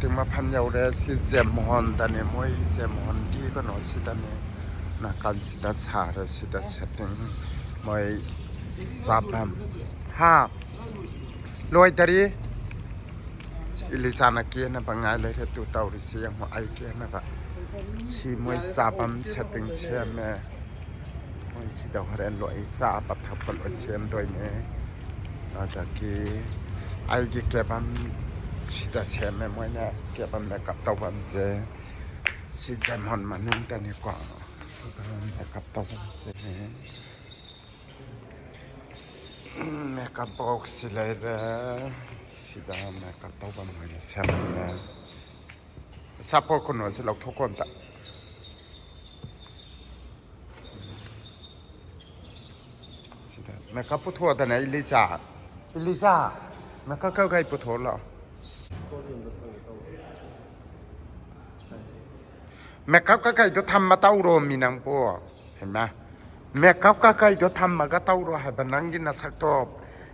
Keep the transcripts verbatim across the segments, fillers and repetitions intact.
ꯃꯐꯝ ꯌꯧꯔꯦ꯫ ꯁꯤ ꯖꯦꯃꯣꯍꯣꯟꯗꯅꯦ, ꯃꯣꯏ ꯖꯦꯃꯣꯍꯣꯟꯒꯤ ꯀꯩꯅꯣꯁꯤꯗꯅꯦ, ꯅꯥꯀꯟꯁꯤꯗ ꯁꯥꯔꯦ꯫ ꯁꯤꯗ ꯁꯦꯠꯇꯤꯡ ꯃꯣꯏ ꯆꯥꯐꯝ꯫ ꯍꯥ? ꯂꯣꯏꯗꯔꯤ꯫ ꯏꯂꯤꯆꯥꯅ ꯀꯦꯅꯕ ꯉꯥꯏ ꯂꯩꯔꯦ꯫ ꯇꯨ ꯇꯧꯔꯤꯁꯤ ꯌꯦꯡꯉꯣ, ꯑꯩ ꯀꯦꯅꯕ꯫ ꯁꯤ ꯃꯣꯏ ꯆꯥꯐꯝ ꯁꯦꯠꯇꯤꯡ ꯁꯦꯝꯃꯦ꯫ ꯃꯣꯏ ꯁꯤꯗ ꯍꯣꯔꯦꯟ ꯂꯣꯏ ꯆꯥꯕ ꯊꯛꯄ ꯂꯣꯏ ꯁꯦꯝꯗꯣꯏꯅꯦ꯫ ꯑꯗꯒꯤ ꯑꯩꯒꯤ ꯀꯦꯕꯝ ꯁꯤꯗ ꯁꯦꯝꯃꯦ꯫ ꯃꯣꯏꯅ ꯀꯦꯕꯝ ꯃꯦꯀꯞ ꯇꯧꯐꯝꯁꯦ ꯁꯤ ꯖꯦꯃꯣꯟ ꯃꯅꯨꯡꯗꯅꯤꯀꯣ꯫ ꯃꯦꯀꯞ ꯇꯧꯐꯝꯁꯦ꯫ ꯃꯦꯀꯞ ꯕꯣꯛꯁꯁꯤ ꯂꯩꯔꯦ꯫ ꯁꯤꯗ ꯃꯦꯀꯞ ꯇꯧꯐꯝ ꯑꯣꯏꯅ ꯁꯦꯝꯃꯝꯃꯦ꯫ ꯑꯆꯥꯄꯣꯠ ꯀꯩꯅꯣꯁꯤ ꯂꯧꯊꯣꯛꯀꯣ ꯑꯝꯇ꯫ ꯁꯤꯗ ꯃꯦꯀꯞ ꯄꯨꯊꯣꯛꯑꯗꯅ, ꯏꯂꯤꯆꯥ꯫ ꯏꯂꯤꯆꯥ, ꯃꯦꯀꯞ ꯀꯩꯀꯩ ꯄꯨꯊꯣꯛꯑꯣ ꯂꯥꯛꯑꯣ꯫ ꯃꯦꯀꯞ ꯀꯩꯀꯩꯗꯣ ꯊꯝꯃ ꯇꯧꯔꯣꯃꯤ ꯅꯪꯕꯨ꯫ ꯍꯩꯃꯥ꯫ ꯃꯦꯀꯞ ꯀꯩꯀꯩꯗꯣ ꯊꯝꯃꯒ ꯇꯧꯔꯣ ꯍꯥꯏꯕ, ꯅꯪꯒꯤ ꯅꯁꯛꯇꯣ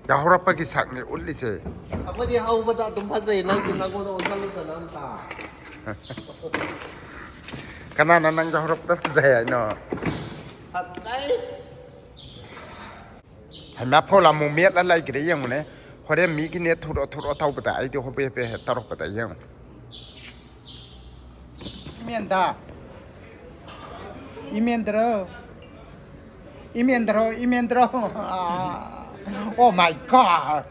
ꯌꯥꯍꯧꯔꯛꯄꯒꯤ ꯁꯛꯅꯤ ꯎꯠꯂꯤꯁꯦ꯫ ꯑꯩꯈꯣꯏꯗꯤ ꯍꯧꯕꯗ ꯑꯗꯨꯝ ꯐꯖꯩ, ꯅꯪꯗꯤ ꯅꯪꯉꯣꯟꯗ ꯑꯣꯟꯁꯤꯜꯂꯨꯗꯅ ꯑꯝꯇ꯫ ꯀꯅꯥꯅ ꯅꯪ ꯌꯥꯍꯧꯔꯛꯄꯗ ꯐꯖꯩ ꯍꯥꯏꯅꯣ? ꯐꯖꯩ꯫ ꯍꯩꯃꯥ, ꯐꯣꯟ ꯑꯃꯨꯛ ꯃꯦꯠꯂ ꯂꯩꯈ꯭ꯔꯦ ꯌꯦꯡꯉꯨꯅꯦ꯫ ꯍꯣꯔꯦꯟ ꯃꯤꯒꯤꯅꯦ ꯊꯨꯔꯣ ꯊꯨꯔꯣ ꯇꯧꯕꯗ ꯑꯩꯗꯤ ꯍꯣꯕꯦ ꯍꯣꯕꯦ ꯍꯦꯛ ꯇꯧꯔꯛꯄꯗ ꯌꯦꯡꯉꯨ꯫ ꯏꯃꯦꯟꯗ꯫ ꯏꯃꯦꯟꯗ꯭ꯔꯣ꯫ ꯏꯃꯦꯟꯗ꯭ꯔꯣ, ꯏꯃꯦꯟꯗ꯭ꯔꯣ꯫ ꯑꯥ꯫ Oh my God.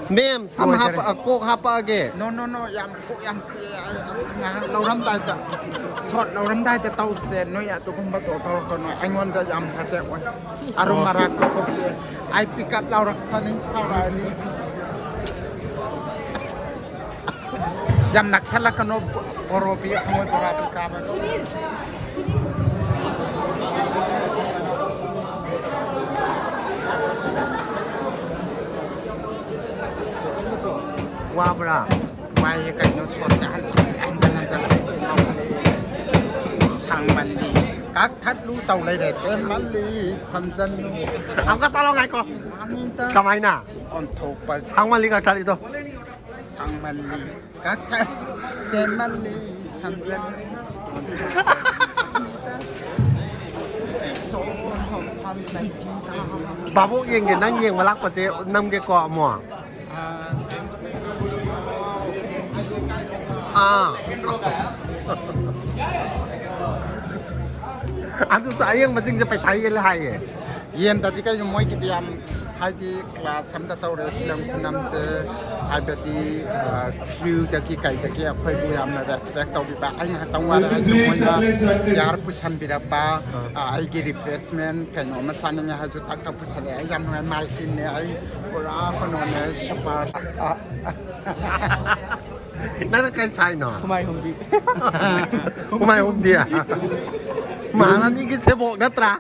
ꯃꯦꯝ, ꯁꯝ ꯂꯣꯏꯈꯔꯦ꯫ ꯍꯥꯞꯄ-, ꯀꯣꯛ ꯍꯥꯞꯄꯛꯑꯒꯦ꯫ No, no, no, ꯌꯥꯝ ꯀꯣꯛ ꯌꯥꯝ ꯆꯤꯛꯑꯦ꯫ ꯑꯩ ꯑꯁ ꯉꯥꯏꯍꯥꯛ ꯂꯧꯔꯝꯗꯥꯏꯗ, ꯁꯣꯠ ꯂꯧꯔꯝꯗꯥꯏꯗ ꯇꯧꯁꯦ꯫ ꯅꯣꯏ ꯑꯗꯨꯒꯨꯝꯕꯗꯣ ꯇꯧꯔꯛꯀꯅꯨ꯫ ꯑꯩꯉꯣꯟꯗ ꯌꯥꯝ ꯐꯠꯇꯦ꯫ ꯑꯣꯏ꯫ ꯑꯔꯨꯝ ꯑꯔꯥꯛ ꯀꯣꯛꯁꯦ꯫ ꯑꯩ ꯄꯤꯛ ꯑꯞ ꯂꯥꯎꯔꯛꯁꯅꯤ, ꯁꯥꯎꯔꯛꯑꯅꯤ꯫ ꯌꯥꯝ ꯅꯛꯁꯜꯂꯛꯀꯅꯣ, ꯕꯣꯔꯣꯕꯤ, ꯍꯪꯉꯣꯏ ꯕꯣꯔꯥꯕꯤ ꯀꯥꯕ꯫ ꯋꯥꯕ꯭ꯔꯥ? ꯋꯥꯏꯌꯦ ꯀꯩꯅꯣ, ꯁꯣꯠꯁꯦ ꯍꯟꯖꯤꯟ ꯍꯟꯖꯤꯟ ꯍꯟꯖꯤꯜꯂꯛꯑꯦ꯫ ꯁꯥꯡꯃꯜꯂꯤ꯫ ꯀꯛꯊꯠꯂꯨ ꯇꯧ ꯂꯩꯔꯦ꯫ ꯇꯦꯟꯃꯜꯂꯤ, ꯁꯝꯖꯜꯂꯨ꯫ ꯑꯃꯨꯛꯀ ꯆꯠꯂꯣ, ꯉꯥꯏꯈꯣ꯫ ꯃꯥꯅꯤꯗ꯫ ꯀꯃꯥꯏꯅ? ꯑꯣꯟꯊꯣꯛꯄ꯫ ꯁꯥꯡꯃꯜꯂꯤ, ꯀꯛꯊꯠꯂꯤꯗꯣ꯫ ꯁꯥꯡꯃꯜꯂꯤ꯫ ꯀꯛꯊꯠ꯫ ꯇꯦꯟꯃꯜꯂꯤ꯫ ꯁꯝꯖꯜꯂꯨ꯫ ꯁꯣꯔ ꯍꯣꯟꯐꯝ ꯂꯩꯇꯦꯗ꯫ ꯚꯥꯕꯣꯛ ꯌꯦꯡꯒꯦ, ꯅꯪ ꯌꯦꯡꯕ ꯂꯥꯛꯄꯁꯦ ꯅꯝꯒꯦꯀꯣ ꯑꯃꯨꯛ꯫ ꯑꯥ꯫ ꯑꯥ꯫ ꯑꯗꯨꯁꯨ ꯑꯌꯦꯡꯕꯁꯤꯡꯁꯦ ꯄꯩꯁꯥ ꯌꯦꯜꯂꯦ ꯍꯥꯏꯌꯦ꯫ ꯌꯦꯟꯗꯗꯤ ꯀꯩꯅꯣ, ꯃꯣꯏꯒꯤꯗꯤ ꯌꯥꯝ, ꯍꯥꯏꯗꯤ, ꯀ꯭ꯂꯥꯁ ꯑꯃꯗ ꯇꯧꯔꯦ ꯐꯤꯂꯝ ꯈꯨꯅꯝꯁꯦ꯫ ꯍꯥꯏꯕꯗꯤ, ꯑ, ꯀ꯭ꯔꯤꯌꯨꯗꯒꯤ ꯀꯩꯗꯒꯤ ꯑꯩꯈꯣꯏꯕꯨ ꯌꯥꯝꯅ ꯔꯦꯁꯄꯦꯛ ꯇꯧꯕꯤꯕ꯫ ꯑꯩ ꯉꯥꯏꯍꯥꯛꯇꯪ ꯋꯥꯔꯦ ꯍꯥꯏꯁꯨ ꯃꯣꯏꯅ ꯆꯤꯌꯥꯔ ꯄꯨꯁꯟꯕꯤꯔꯛꯄ, ꯑ, ꯑꯩꯒꯤ ꯔꯤꯐ꯭ꯔꯦꯁꯃꯦꯟ ꯀꯩꯅꯣ ꯑꯃ ꯆꯥꯅꯤꯡꯉꯦ ꯍꯥꯏꯁꯨ ꯇꯛ ꯇꯛ ꯄꯨꯁꯜꯂꯛꯑꯦ꯫ ꯑꯩ ꯌꯥꯝ ꯅꯨꯡꯉꯥꯏ꯫ ꯃꯥꯜꯀꯤꯟꯅꯦ꯫ ꯑꯩ ꯄꯨꯔꯥ ꯀꯩꯅꯣꯅꯦ, ꯁꯨꯄꯔ꯫ ꯑ, ꯅꯪꯅ ꯀꯩ ꯁꯥꯏꯅꯣ? ꯍꯨꯃꯥꯏ ꯍꯨꯝꯗꯤ꯫ ꯍꯨꯃꯥꯏ ꯍꯨꯝꯗꯤ? ꯃꯍꯥꯔꯥꯅꯤꯒꯤ ꯁꯦꯕꯣꯛ ꯅꯠꯇ꯭ꯔꯥ?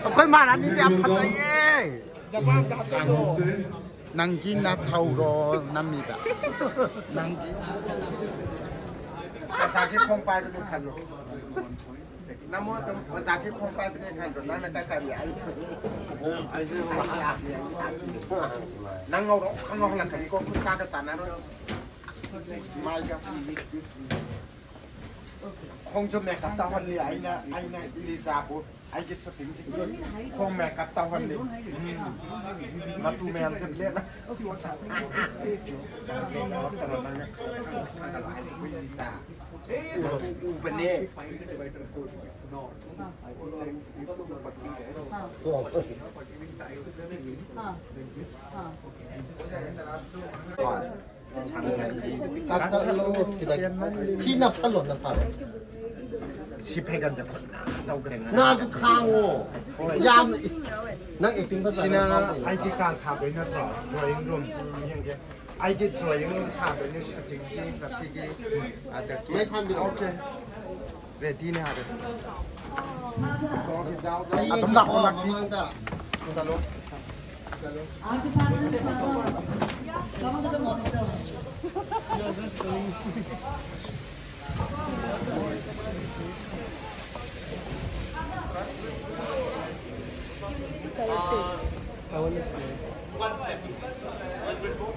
ꯑꯩꯈꯣꯏ ꯃꯍꯥꯔꯥꯅꯤꯗꯤ ꯌꯥꯝ ꯐꯖꯩꯌꯦ꯫ ꯖꯄꯥꯟꯗ ꯍꯥꯞꯆꯜꯂꯣ꯫ ꯅꯪꯒꯤ ꯅꯊꯧꯔꯣ ꯅꯝꯃꯤꯕ? ꯅꯪꯒꯤ ꯑꯣꯖꯥꯒꯤ ꯈꯣꯡ ꯄꯥꯏꯕꯅꯤ ꯈꯜꯂꯣ꯫ ꯅꯃꯣ ꯑꯗꯨꯝ ꯑꯣꯖꯥꯒꯤ ꯈꯣꯡ ꯄꯥꯏꯕꯅꯦ ꯈꯟꯗ꯭ꯔꯣ? ꯅꯪꯅ ꯀꯥꯏ ꯀꯥꯏ ꯂꯥꯛꯏ? ꯑꯩꯁꯨ ꯅꯪ ꯉꯧꯔꯣ, ꯈꯪ ꯉꯧꯍꯜꯂꯛꯀꯅꯤꯀꯣ, ꯈꯨꯠ ꯁꯥꯒ ꯆꯥꯟꯅꯔꯣꯏ꯫ ꯃꯥꯏꯒ꯫ ꯈꯣꯡꯁꯨ ꯃꯦꯀꯞ ꯇꯧꯍꯜꯂꯤ ꯑꯩꯅ, ꯑꯩꯅ ꯏꯂꯤꯖꯥꯕꯨ꯫ ꯑꯩꯒꯤ ꯁꯨꯇꯤꯡꯁꯤꯒꯤ ꯈꯣꯡ ꯃꯦꯀꯞ ꯇꯧꯍꯜꯂꯤ꯫ ꯎꯝ꯫ ꯃꯇꯨ ꯃꯌꯥꯝꯁꯦ ꯕ꯭ꯂꯦꯗ꯫ ꯃꯇꯨ ꯎꯕꯅꯦ꯫ ꯍꯣꯏ꯫ ꯀꯛꯊꯠꯂꯣ ꯁꯤꯗ꯫ ꯁꯤ ꯅꯞꯁꯜꯂꯣ ꯅꯁꯥꯗ꯫ ꯁꯤ ꯐꯩꯒꯟꯁꯦ ꯈꯨꯠꯅ ꯇꯧꯈ꯭ꯔꯦ ꯉꯔꯥꯡ꯫ ꯅꯥꯗꯨ ꯈꯥꯡꯉꯣ꯫ ꯍꯣꯏ꯫ ꯌꯥꯝꯅ ꯏꯁ-, ꯅꯪ ꯑꯦꯛꯇꯤꯡ ꯐꯖꯅ ꯁꯤꯅ ꯉꯥꯡꯕ ꯍꯩꯇꯦ꯫ ꯑꯩꯒꯤ ꯀꯥ ꯁꯥꯗꯣꯏ ꯅꯠꯇ꯭ꯔꯣ? Drawing room. ꯌꯦꯡꯒꯦ꯫ ꯑꯩꯒꯤ ꯗ꯭ꯔꯣꯌꯤꯡ ꯔꯨꯝ ꯁꯥꯗꯣꯏꯅꯦ ꯁꯨꯇꯤꯡꯒꯤ ꯉꯁꯤꯒꯤ꯫ ꯑꯗꯒꯤ ꯃꯩ ꯊꯥꯟꯕꯤꯔꯛꯑꯣ꯫ ꯑꯣꯀꯦ꯫ ꯔꯦꯗꯤꯅꯦ ꯍꯥꯏꯔꯦ꯫ ꯑꯗꯨꯝ ꯂꯥꯛꯑꯣ, ꯂꯥꯛꯄꯤ꯫ ꯃꯃꯥꯡꯗ꯫ ꯆꯠꯂꯣ꯫ One step. One bit more.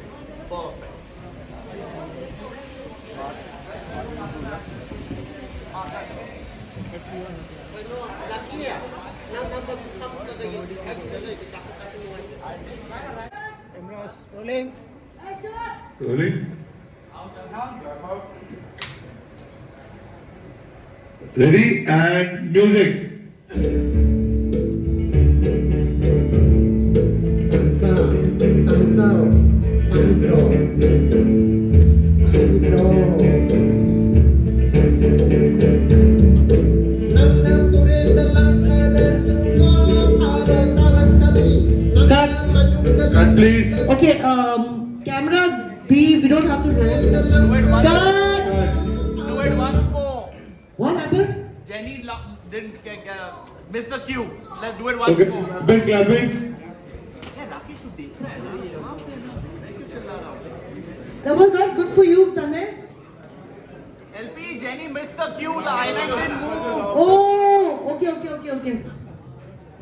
Perfect. Cameras rolling. Rolling. Ready and music. Tangsa, tangsa, tani bro, tani bro. Cut. Cut, please. Okay, um, camera B, we don't have to roll. Cut. Do it once more. What happened? Jenny lo- didn't get, uh, miss the cue. Let's do it once Okay, more. Big clapping. क्या राकेश तो देख रहा है ना, ये वहाँ पे ना, मैं क्यों चिल्ला रहा हूँ? That was not good for you, Tanay. L P, Jenny missed the cue, the highlight didn't move. Oh, okay, okay, okay, okay.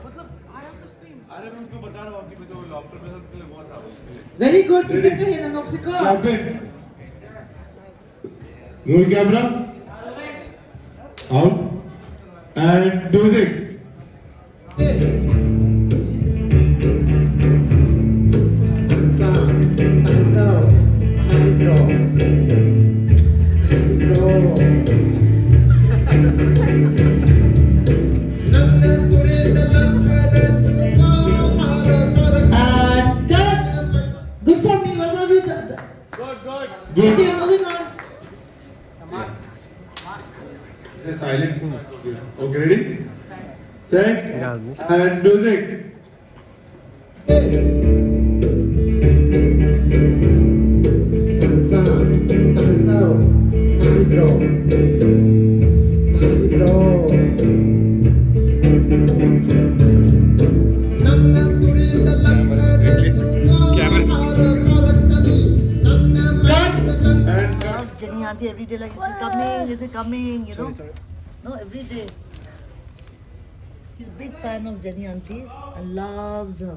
मतलब, I have to scream. अरे, मैं उनको बता रहा हूँ कि मैं तो लॉफ्टर में था, उनके लिए वो था, उसके लिए। Very good. कितने पे है ना नोक्सिको? Clapping. Roll camera. Out. And music. Tangsa, tangsa, tani bro, tani bro. And cut. Good for me. What about you? Good, good. Good. Okay, moving on. It's a silent. Okay, ready? Set and music. Tangsa, tangsa, tani bro, tani bro. Cut. And cut. Jenny auntie every day like, "Is it coming? Is it coming?" You know? No, every day. He's big fan of Jenny auntie and loves her.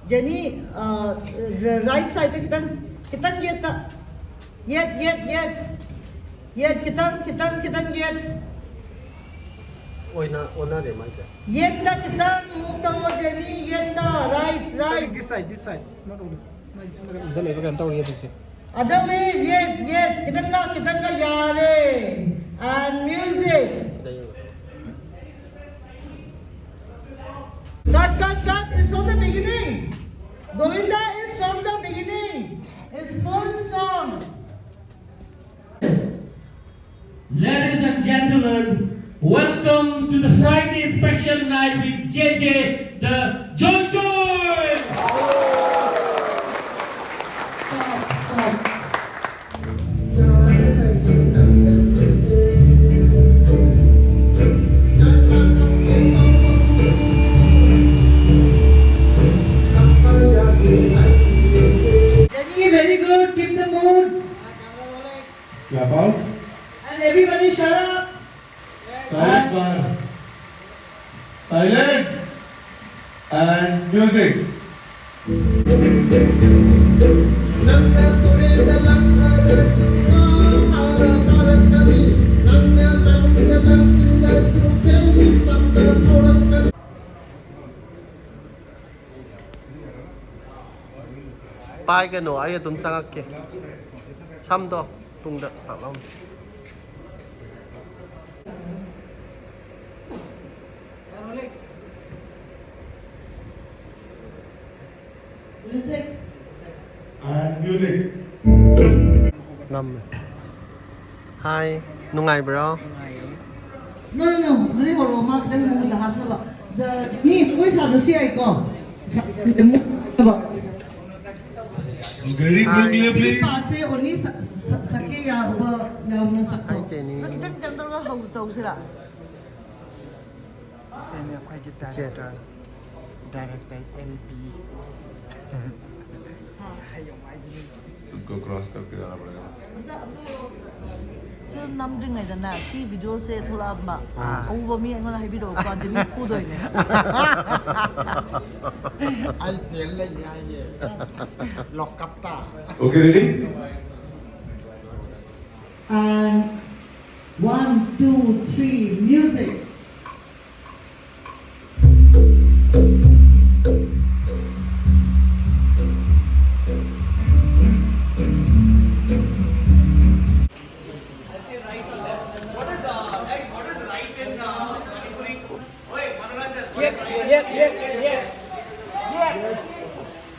Jenny, uh, r- right side ꯇ ꯈꯤꯇꯪ, ꯈꯤꯇꯪ ꯌꯦꯠꯇ꯫ ꯌꯦꯠ, ꯌꯦꯠ, ꯌꯦꯠ꯫ ꯌꯦꯠ, ꯈꯤꯇꯪ, ꯈꯤꯇꯪ, ꯈꯤꯇꯪ ꯌꯦꯠ꯫ ꯑꯣꯏꯅ ꯑꯣꯟꯅꯔꯦ ꯃꯥꯏꯁꯦ꯫ ꯌꯦꯠꯇ ꯈꯤꯇꯪ move ꯇꯧꯋꯣ, Jenny, ꯌꯦꯠꯇ, right, right. This side, this side, not only. ꯃꯥꯏꯁꯦ ꯁꯨꯝ ꯎꯟꯖꯜ ꯂꯩꯕ ꯀꯩꯅꯣ ꯇꯧꯔꯤ ꯍꯧꯖꯤꯛꯁꯦ꯫ ꯑꯗꯨꯅꯦ, ꯌꯦꯠ, ꯌꯦꯠ, ꯈꯤꯇꯪꯒ, ꯈꯤꯇꯪꯒ ꯌꯥꯔꯦ꯫ And music. Cut, cut, cut. It's from the beginning. Govinda is from the beginning. It's full song. Ladies and gentlemen, welcome to the Friday special night with J J the Joy Joy. Very good, keep the mood. Clap out. And everybody shut up. Silence, silence. And music. ꯄꯥꯏꯒꯅꯨ, ꯑꯩ ꯑꯗꯨꯝ ꯆꯪꯉꯛꯀꯦ꯫ ꯁꯝꯗꯣ ꯇꯨꯡꯗ ꯄꯥꯛꯂꯝꯃꯨ꯫ Music. And music. ꯅꯝꯃꯦ꯫ Hi, ꯅꯨꯡꯉꯥꯏꯕ꯭ꯔꯣ? No, no, no. ꯑꯗꯨꯗꯤ ꯍꯧꯔꯛꯑꯣ, ꯃꯥ ꯈꯤꯇꯪ ꯃꯑꯣꯡꯗ ꯍꯥꯞꯅꯕ꯫ The, ꯃꯤ ꯀꯣꯏ ꯁꯥꯕꯁꯨ ꯌꯥꯏꯀꯣ꯫ ꯁꯥ-, ꯃꯑꯣꯡꯗ ꯍꯥꯞꯅꯕ꯫ Very quickly, ꯁꯤꯒꯤ please. Part ꯁꯦ only ꯁ-, ꯁ-, ꯁꯛꯀꯦ ꯌꯥꯎꯕ, ꯌꯥꯎꯅ ꯁꯛꯄ꯫ Hi, Jenny. ꯑꯗꯣ ꯈꯤꯇꯪ ꯀꯩꯅꯣ ꯇꯧꯔꯒ ꯍꯧ-, ꯇꯧꯁꯤꯔꯥ? ꯁꯤꯅꯤ ꯑꯩꯈꯣꯏꯒꯤ ꯏꯆꯦ꯫ Director, Director L B꯫ उसको क्रॉस करके जाना पड़ेगा। ꯐꯤꯜꯝ ꯅꯝꯗ꯭ꯔꯤꯉꯩꯗꯅꯦ ꯁꯤ ꯚꯤꯗꯤꯑꯣꯁꯦ ꯊꯣꯛꯂꯛꯑꯝꯕ ꯑꯥ꯫ ꯑꯎꯕ ꯃꯤ ꯑꯩꯉꯣꯟꯗ ꯍꯥꯏꯕꯤꯔꯛꯑꯣꯀꯣ, ꯑꯗꯨ ꯃꯤ ꯐꯨꯗꯣꯏꯅꯦ꯫ ꯑꯩ ꯖꯦꯜ ꯂꯩꯅꯤ ꯍꯥꯏꯌꯦ꯫ ꯂꯣꯀꯞꯇ꯫ Okay, ready? And one, two, three, music. Yet, yet, yet, yet. Yet.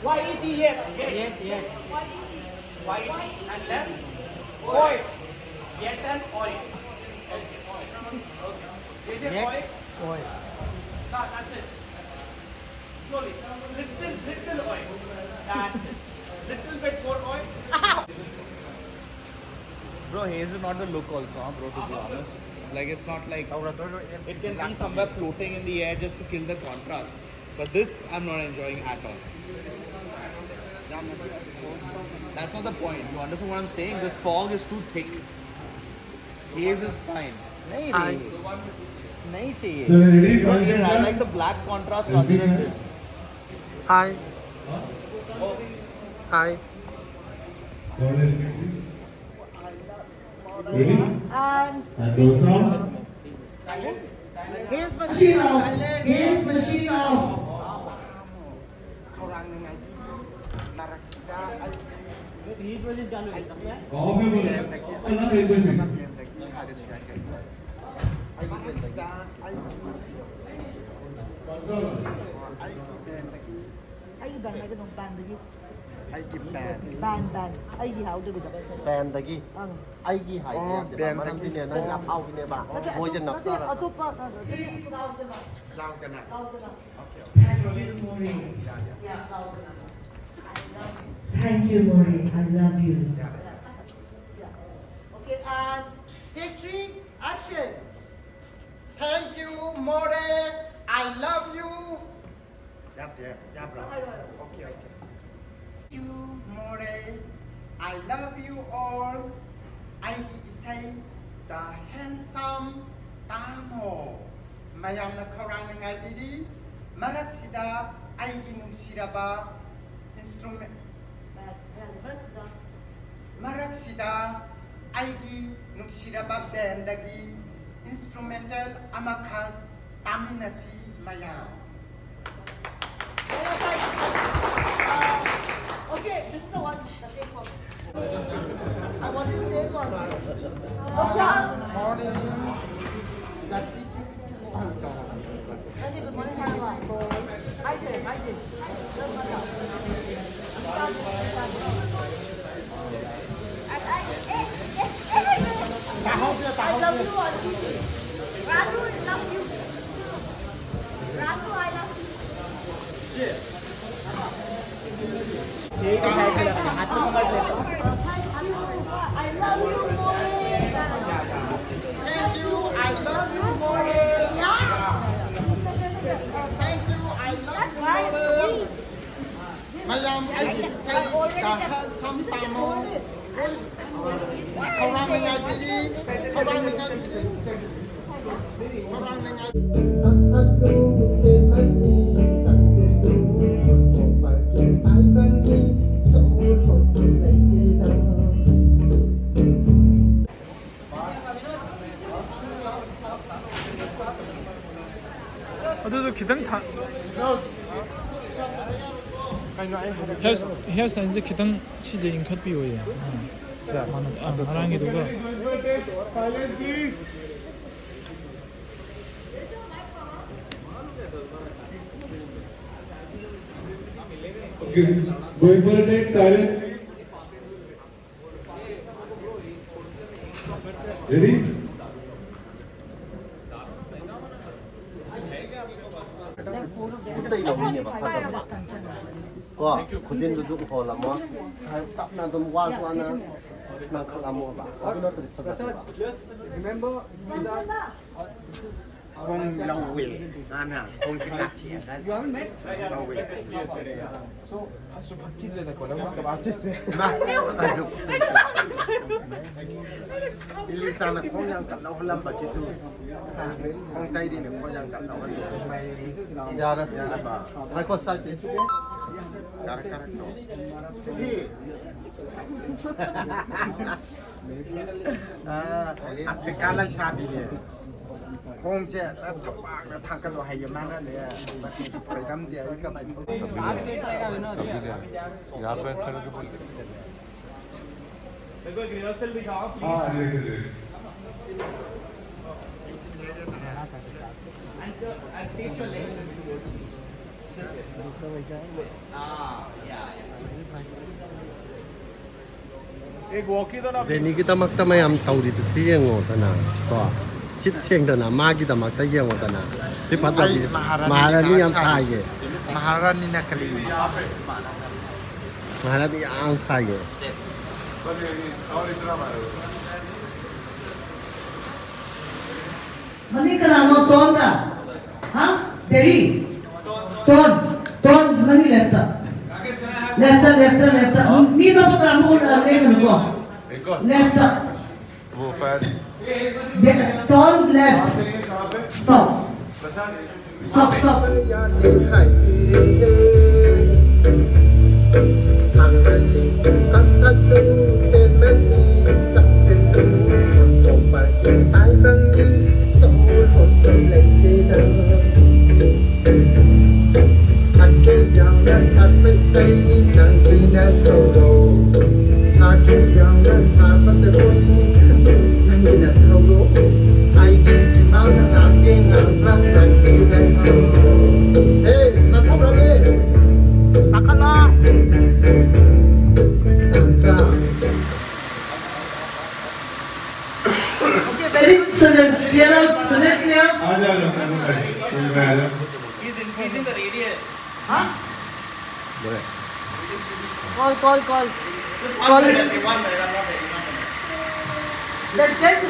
Y E T, yet. Yet, yet. Y E T and left. Oi. Yet and oi. Oi. Oi. Oi. That's it. Slowly. Little, little oi. That's it. Little bit more oi. Bro, haze is not the look also, huh, bro, to be honest. Like, it's not like, it can be somewhere floating in the air just to kill the contrast. But this, I'm not enjoying at all. That's not the point. You understand what I'm saying? This fog is too thick. Haze is fine. नहीं रे. नहीं चाहिए. चलो, ready? Not here. I like the black contrast rather than this. Hi. Hi. Ready? And And roll sound. Here's machine off. Here's machine off. Off है बोले। ना, नहीं, नहीं। ꯑꯩꯒꯤ ꯕꯦꯟ ꯍꯥꯏꯒꯅꯨ, ꯕꯦꯟꯗꯒꯤ꯫ ꯑꯩꯒꯤ ꯕꯦꯟ꯫ ꯕꯦꯟ, ꯕꯦꯟ꯫ ꯑꯩꯒꯤ ꯍꯥꯏꯍꯧꯗꯕꯤꯗ꯫ ꯕꯦꯟꯗꯒꯤ꯫ ꯑꯪ꯫ ꯑꯩꯒꯤ ꯍꯥꯏꯕ ꯑꯣ, ꯌꯥꯗꯦꯕ꯫ ꯕꯦꯟꯗꯒꯤ꯫ ꯃꯔꯝꯗꯤꯅꯦ, ꯅꯪ ꯌꯥꯝ ꯐꯥꯎꯈꯤꯅꯦꯕ꯫ ꯅꯠꯇꯦ, ꯃꯣꯏꯁꯦ ꯑꯇꯣꯞꯄ, ꯅꯠꯇꯦ, ꯅꯞꯆꯔꯒ꯫ ꯑꯇꯣꯞꯄ, ꯅꯠꯇꯦ, ꯂꯥꯎꯗꯅ꯫ ꯂꯥꯎꯗꯅ꯫ ꯂꯥꯎꯗꯅ꯫ Okay, okay. Thank you, Maureen. Yeah, yeah. Yeah, louder. I love you. Thank you, Maureen. I love you. Yeah. Yeah. Okay, and take three, action. Thank you, Maureen. I love you. Yeah, yeah, yeah, bro. Okay, okay. You more. I love you all. ꯑꯩꯒꯤ ꯏꯁꯩ The Handsome ꯇꯥꯃꯣ꯫ ꯃꯌꯥꯝꯅ ꯈꯧꯔꯥꯡꯅ ꯉꯥꯏꯕꯤꯔꯤ꯫ ꯃꯔꯛꯁꯤꯗ ꯑꯩꯒꯤ ꯅꯨꯡꯁꯤꯔꯕ instrument, ꯃꯔꯛꯁꯤꯗ ꯑꯩꯒꯤ ꯅꯨꯡꯁꯤꯔꯕ bandꯗꯒꯤ instrumental ꯑꯃꯈꯛ ꯇꯥꯃꯤꯟꯅꯁꯤ ꯃꯌꯥꯝ꯫ Okay, this is the one that they call. I want to say one. Morning. Good morning, Taiwan. Hi, Jen. Hi, Jen. I love you all. Raju, I love you. Raju, I love you. I love you more. Thank you. I love you more. Thank you. I love you more. ꯃꯌꯥꯝ ꯑꯩꯒꯤ ꯏꯁꯩ ꯗ handsome ꯇꯥꯃꯣ꯫ ꯈꯧꯔꯥꯡꯅ ꯉꯥꯏꯕꯤꯔꯤ, ꯈꯧꯔꯥꯡꯅ ꯉꯥꯏꯕꯤꯔꯤ, ꯈꯧꯔꯥꯡꯅ ꯉꯥꯏꯕꯤꯔꯤ꯫ ꯑꯗꯨꯗꯣ ꯈꯤꯇꯪ ꯊꯥ ꯀꯩꯅꯣ ꯑꯩ ꯍꯥꯏꯗꯤ ꯍꯤꯌꯔ ꯁ꯭ꯇꯥꯏꯜꯁꯦ ꯈꯤꯇꯪ ꯁꯤꯁꯦ ꯏꯟꯈꯠꯄꯤꯌꯣꯌꯦ꯫ ꯁꯤꯗ ꯃꯥꯅ ꯑꯥ, ꯉꯔꯥꯡꯒꯤꯗꯨꯒ꯫ Silence, please. Okay. Going for a next silence. Ready? ꯈꯨꯠꯇꯩ ꯂꯧꯔꯤꯅꯦꯕ ꯐꯖꯕ꯫ ꯀꯣ ꯈꯨꯖꯤꯟꯗꯨꯁꯨ ꯎꯍꯣꯜꯂꯝꯃꯣ꯫ ꯇꯞꯅ ꯑꯗꯨꯝ ꯋꯥꯁꯨ ꯋꯥꯅ ꯉꯥꯡꯈꯠꯂꯝꯃꯣꯕ꯫ ꯑꯗꯨ ꯅꯠꯇ꯭ꯔꯗꯤ ꯐꯖꯗꯦꯕ꯫ Remember, these are, uh, this is ꯈꯣꯡ ꯂꯧꯋꯦ꯫ ꯃꯥꯅ ꯈꯣꯡꯁꯦ ꯀꯥꯊꯦꯛꯑꯒ ꯂꯧꯋꯦ꯫ ꯏꯂꯤꯁꯥꯅ ꯈꯣꯡ ꯌꯥꯝ ꯀꯟꯅ ꯂꯧꯍꯜꯂꯝꯕꯒꯤꯗꯨ꯫ ꯈꯣꯡ ꯇꯩꯔꯤꯅꯦ, ꯈꯣꯡ ꯌꯥꯝ ꯀꯟꯅ ꯂꯧꯍꯜꯂꯦ꯫ ꯌꯥꯔꯦ, ꯌꯥꯔꯦ꯫ ꯉꯥꯏꯈꯣ, ꯁꯥꯏꯠ ꯆꯦꯟꯖ꯫ ꯌꯥꯔꯦ, ꯌꯥꯔꯦ, ꯇꯣꯛꯑꯣ꯫ ꯁꯤꯗꯤ꯫ ꯑꯥ, ꯑꯐ꯭ꯔꯤꯀꯥ ꯂꯩꯁꯥꯕꯤꯅꯦ꯫ ꯈꯣꯡꯁꯦ ꯊꯕꯥꯛꯅ ꯊꯥꯡꯒꯠꯂꯣ ꯍꯥꯏꯌꯦ ꯃꯥꯅꯅꯦ꯫ ꯃꯁꯤꯁꯨ ꯐꯣꯏꯔꯝꯗꯦ, ꯑꯩ ꯀꯃꯥꯏꯅ ꯇꯧꯗꯣꯏꯅꯣ? ꯖꯦꯅꯤꯒꯤꯗꯃꯛꯇ ꯃꯌꯥꯝ ꯇꯧꯔꯤꯕꯁꯤ ꯌꯦꯡꯉꯣꯗꯅ, ꯀꯣ꯫ ꯁꯤꯠ ꯁꯦꯡꯗꯅ ꯃꯥꯒꯤꯗꯃꯛꯇ ꯌꯦꯡꯉꯣꯗꯅ꯫ ꯁꯤ ꯐꯖꯕꯤ꯫ ꯑꯩ ꯃꯍꯥꯔꯥꯅꯤ ꯃꯍꯥꯔꯥꯅꯤ ꯌꯥꯝ ꯁꯥꯏꯌꯦ꯫ ꯃꯍꯥꯔꯥꯅꯤ ꯅꯀꯂꯤ꯫ ꯃꯍꯥꯔꯥꯅꯤ ꯌꯥꯝ ꯁꯥꯏꯌꯦ꯫ ꯃꯃꯤꯡ ꯀꯅꯥꯅꯣ? ꯇꯣꯟꯔ? ꯍꯥ? ꯗꯦꯔꯤ? ꯇꯣꯟ, ꯇꯣꯟ, ꯅꯪꯒꯤ ꯂꯦꯐꯇ꯫ Left, left, left. ꯃꯤ ꯑꯇꯣꯞꯄ ꯀꯅꯥꯝ ꯂꯦꯡꯒꯅꯨꯀꯣ꯫ ꯂꯦꯐꯇ꯫ ꯗꯦ-, ꯇꯣꯟ, ꯂꯦꯐ꯫ ꯁꯣ꯫ ꯁꯣꯞ, ꯁꯣꯞ꯫ ꯁꯛꯀꯦ ꯌꯥꯝꯅ ꯁꯛꯄ ꯏꯁꯩꯅꯤ ꯅꯪꯒꯤ ꯅꯊꯧꯔꯣ꯫ ꯁꯥꯒꯦ ꯌꯥꯝꯅ ꯁꯥꯕ ꯖꯒꯣꯏꯅꯤ ꯅꯪꯒꯤ ꯅꯊꯧꯔꯣ꯫ ꯑꯩꯒꯤ ꯁꯤꯃꯥꯡꯅ ꯉꯥꯡꯒꯦ ꯉꯥꯡꯂꯥ ꯅꯪꯒꯤ ꯅꯊꯧꯔꯣ꯫ ꯍꯦ, ꯅꯊꯧꯔꯣꯅꯦ꯫ ꯄꯥꯈꯠꯂꯣ꯫ ꯅꯥꯝꯆꯥ꯫ Okay, very good, Sunil. Clear out, Sunil, clear out. आ जाओ, आ जाओ, आ जाओ। He's increasing the radius. Huh? Call, call, call. Just one minute, one minute, I'm not ready, one minute. That, that's